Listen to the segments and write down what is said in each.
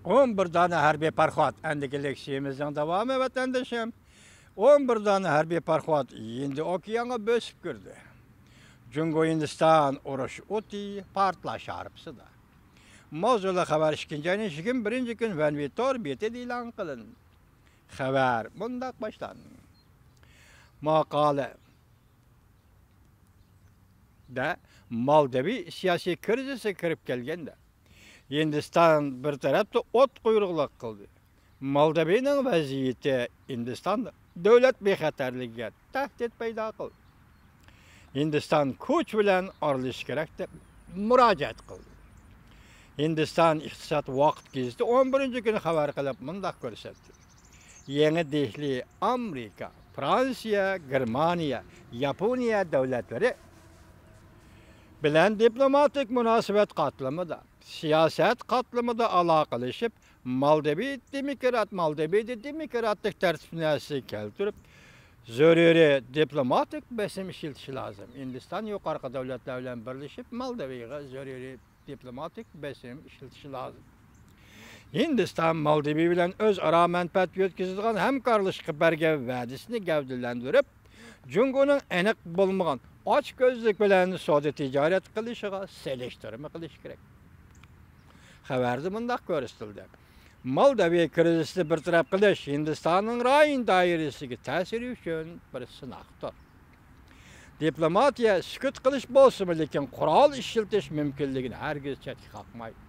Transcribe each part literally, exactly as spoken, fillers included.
ئون بىر دانە ھەربىي پاراخوت، ئەندىكى لېكسىيىمىزنىڭ داۋامى، ۋەتەندىشىم. ئون بىر دانە ھەربىي پاراخوت ھىندى ئوكيانغا بۆسۈپ كىردى. جۇڭگو ھىندىستان ئۇرۇش ئوتى پارتلاش ھارپىسىدا. ماۋزۇلۇق خەۋەر ئىككىنچى ئاينىڭ يىگىرمە بىرىنچى كۈنى ۋەنۋى تور بېتىدە ئېلان قىلىندى. خەۋەر مۇنداق باشلاندى. ماقالە دە مالدىۋى سىياسىي كىرىزىسى كىرىپ كەلگەندە، ھىندىستان بىر تەرەپتە ئوت قۇيرۇقلۇق قىلدى. مالدىۋىنىڭ ۋەزىيىتى ھىندىستان دۆلەت بىخەتەرلىكىگە تەھدىت پەيدا قىلدى. ھىندىستان كۈچ بىلەن ئارىلىشىش كېرەك دەپ مۇراجىئەت قىلدى. ھىندىستان ئىقتىساد ۋاقىت گېزىتى ئون بىرىنچى كۈنى خەۋەر قىلىپ مۇنداق كۆرسەتتى. يېڭى دېھلى ئامېرىكا، فرانسىيە، گېرمانىيە، ياپونىيە دۆلەتلىرى بىلەن دىپلوماتىك مۇناسىۋەت قاتلىمىدا، سىياسەت قاتلىمىدا ئالاقىلىشىپ، مالدىۋى دېموكرات، مالدىۋىدە دېموكراتىك تەرتىپنى ئەسلىگە كەلتۈرۈپ، زۆرۈرىي دىپلوماتىك بېسىم ئىشلىتىشى لازىم. ھىندىستان يۇقىرىقى دۆلەتلەر بىلەن بىرلىشىپ، مالدىۋىغا زۆرۈرىي دىپلوماتىك بېسىم ئىشلىتىشى لازىم. ھىندىستان مالدىۋى بىلەن ئۆزئارا مەنپەئەتكە يۆتكىزىدىغان ھەمكارلىشىشقا بەرگەن ۋەدىسىنى گەۋدىلەندۈرۈپ، جۇڭگونىڭ ئېنىق بولمىغان ئاچكۆزلۈك بىلەن سودا تىجارەت قىلىشىغا سېلىشتۇرما قىلىش كېرەك. خەۋەردە مۇنداق كۆرسىتىلدى. مالدىۋى كىرىزىسنى بىر تەرەپ قىلىش ھىندىستاننىڭ رايون دائىرىسىدىكى تەسىرى ئۈچۈن بىر سىناقتۇر. دىپلوماتىيە سۈكۈت قىلىش بولسىمۇ، لېكىن قورال ئىشلىتىش مۇمكىنلىكىنى ھەرگىز چەتكە قاقمايدۇ.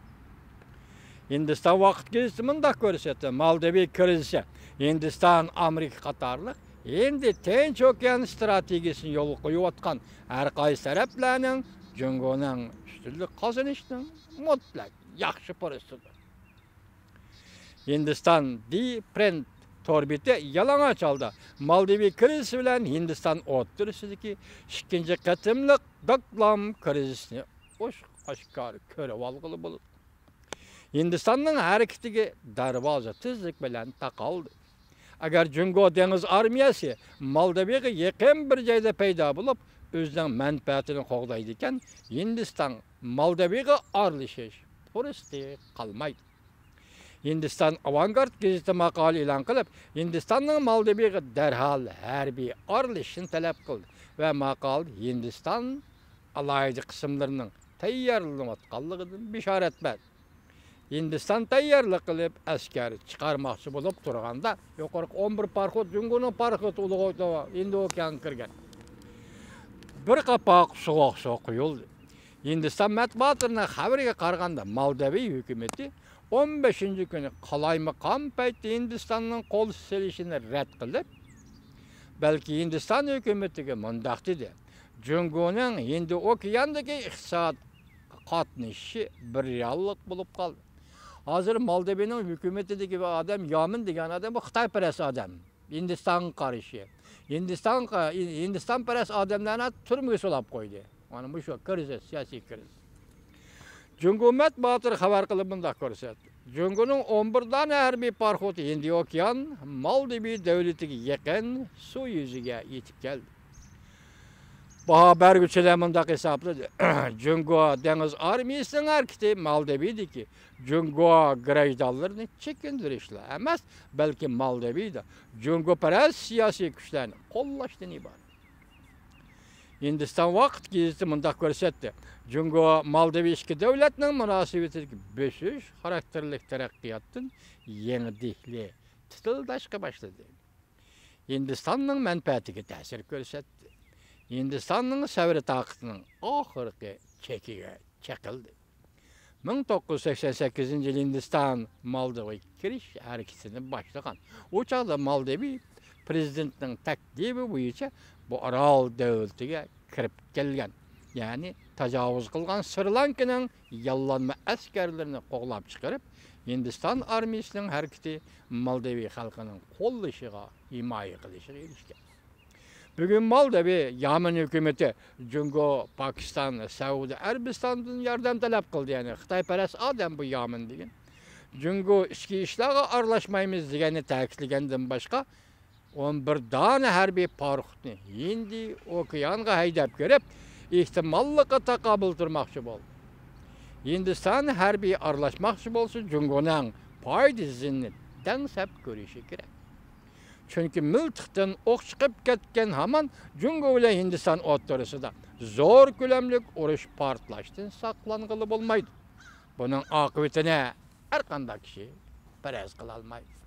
ھىندىستان ۋاقىت گېزىتى مۇنداق كۆرسەتتى، مالدىۋى كىرىزىسى ھىندىستان، ئامېرىكا قاتارلىق ھىندى تىنچ ئوكيان ئىستراتېگىيىسىنى يولغا قويۇۋاتقان ھەر قايسى تەرەپلەرنىڭ جۇڭگونىڭ ئۈستۈنلۈك قازىنىشىنىڭ مۇتلەق ياخشى پۇرسىتىدۇر. ھىندىستان دى پرېنت تور بېتى يالىڭاچ ھالدا مالدىۋى كىرىزىسى بىلەن ھىندىستان ئوتتۇرىسىدىكى ئىككىنچى قېتىملىق داكلام كىرىزىسىنى ئوچۇق ئاشكارا كۆرۈۋالغىلى بولىدۇ. ھىندىستاننىڭ ھەرىكىتىگە دەرۋازا تېزلىك بىلەن تاقالدى. ئەگەر جۇڭگو دېڭىز ئارمىيەسى مالدىۋىغا يېقىن بىر جايدا پەيدا بولۇپ، ئۆزىنىڭ مەنپەئەتىنى قوغدايدىكەن، ھىندىستان مالدىۋىغا ئارىلىشىش پۇرسىتى قالمايدۇ. ھىندىستان ئاۋانگارد گېزىتى ماقالە ئېلان قىلىپ، ھىندىستاننىڭ مالدىۋىغا دەرھال ھەربىي ئارىلىشىشىنى تەلەپ قىلدى ۋە ماقالىدە ھىندىستان ئالاھىدە قىسىملىرىنىڭ تەييارلىنىۋاتقانلىقىدىن بېشارەت بەردى. ھىندىستان تەييارلىق قىلىپ، ئەسكەر چىقارماقچى بولۇپ تۇرغاندا، يۇقىرىقى ئون بىر پاراخوت جۇڭگونىڭ پاراخوتى ئۇلۇغ ھىندى ئوكيانغا كىرگەن. بىر قاپاق سوغۇق سۇ قۇيۇلدى. ھىندىستان مەتبۇئاتلىرىنىڭ خەۋىرىگە قارىغاندا، مالدىۋى ھۆكۈمىتى ئون بەشىنچى كۈنى قالايمىقان پەيتتە ھىندىستاننىڭ قول سېلىشىنى رەت قىلىپ، بەلكى ھىندىستان ھۆكۈمىتىگە مۇنداق دېدى، جۇڭگونىڭ ھىندى ئوكياندىكى ئىقتىساد قاتنىشىشى بىر رېئاللىق بولۇپ قالدى. ھازىر مالدىۋىنىڭ ھۆكۈمىتىدىكى بىر ئادەم، يامىن دېگەن ئادەم، بۇ خىتايپەرەس ئادەم. ھىندىستانغا قارشى. ھىندىستانغا، ھىندىستانپەرەس ئادەملەرنى تۈرمىگە سولاپ قويدى. مانا مۇشۇ كىرىزىس، سىياسىي كىرىزىس. جۇڭگو مەتبۇئاتلىرى خەۋەر قىلىپ مۇنداق كۆرسەتتى. جۇڭگونىڭ ئون بىر دانە ھەربىي پاراخوتى ھىندى ئوكيان، مالدىۋى دۆلىتىگە يېقىن سۇ يۈزىگە يېتىپ كەلدى. باھا بەرگۈچىلەر مۇنداق ھېسابلىدى، جۇڭگو دېڭىز ئارمىيىسىنىڭ ھەرىكىتى مالدىۋىدىكى جۇڭگو گىرەجدانلىرىنى چېكىندۈرۈشلا ئەمەس، بەلكى مالدىۋىدا جۇڭگوپەرەس سىياسىي كۈچلەرنى قوللاشتىن ئىبارەت. ھىندىستان ۋاقىت گېزىتى مۇنداق كۆرسەتتى، جۇڭگو مالدىۋى ئىككى دۆلەتنىڭ مۇناسىۋىتىدىكى بۆسۈش خاراكتېرلىك تەرەققىياتتىن يېڭى دېھلى تىتىلداشقا باشلىدى. ھىندىستاننىڭ مەنپەئەتىگە تەسىر كۆرسەتتى. ھىندىستاننىڭ سەۋر تاقىتىنىڭ ئاخىرقى چېكىگە چېقىلدى. مىڭ توققۇز يۈز سەكسەن سەككىزىنچى يىلى ھىندىستان مالدىۋىغا كىرىش ھەرىكىتىنى باشلىغان. ئۇ چاغدا مالدىۋى پىرېزىدېنتىنىڭ تەكلىپى بويىچە بۇ ئارال دۆلىتىگە كىرىپ كەلگەن، يەنى تاجاۋۇز قىلغان سرى لانكىنىڭ ياللانما ئەسكەرلىرىنى قوغلاپ چىقىرىپ، ھىندىستان ئارمىيىسىنىڭ ھەرىكىتى مالدىۋى خەلقىنىڭ قوللىشىغا، ھىمايە قىلىشىغا ئېرىشكەن. بۈگۈن مالدىۋى يامىن ھۆكۈمىتى جۇڭگو، پاكىستان، سەئۇدى ئەرەبىستاندىن ياردەم تەلەپ قىلدى. يەنى خىتايپەرەس ئادەم بۇ يامىن دېگەن. جۇڭگو ئىچكى ئىشلارغا ئارىلاشمايمىز دېگەننى تەكىتلىگەندىن باشقا، ئون بىر دانە ھەربىي پاراخوتنى ھىندى ئوكيانغا ھەيدەپ كىرىپ، ئېھتىماللىققا تاقابىل تۇرماقچى بولدى. ھىندىستان ھەربىي ئارىلاشماقچى بولسا، جۇڭگونىڭ پايدا زىيىنىنى دەڭسەپ كۆرۈشى كېرەك. چۈنكى مىلتىقتىن ئوق چىقىپ كەتكەن ھامان جۇڭگو بىلەن ھىندىستان ئوتتۇرىسىدا زور كۆلەملىك ئۇرۇش پارتلاشتىن ساقلانغىلى بولمايدۇ. بۇنىڭ ئاقىۋىتىنى ھەر قانداق كىشى پەرەز قىلالمايدۇ.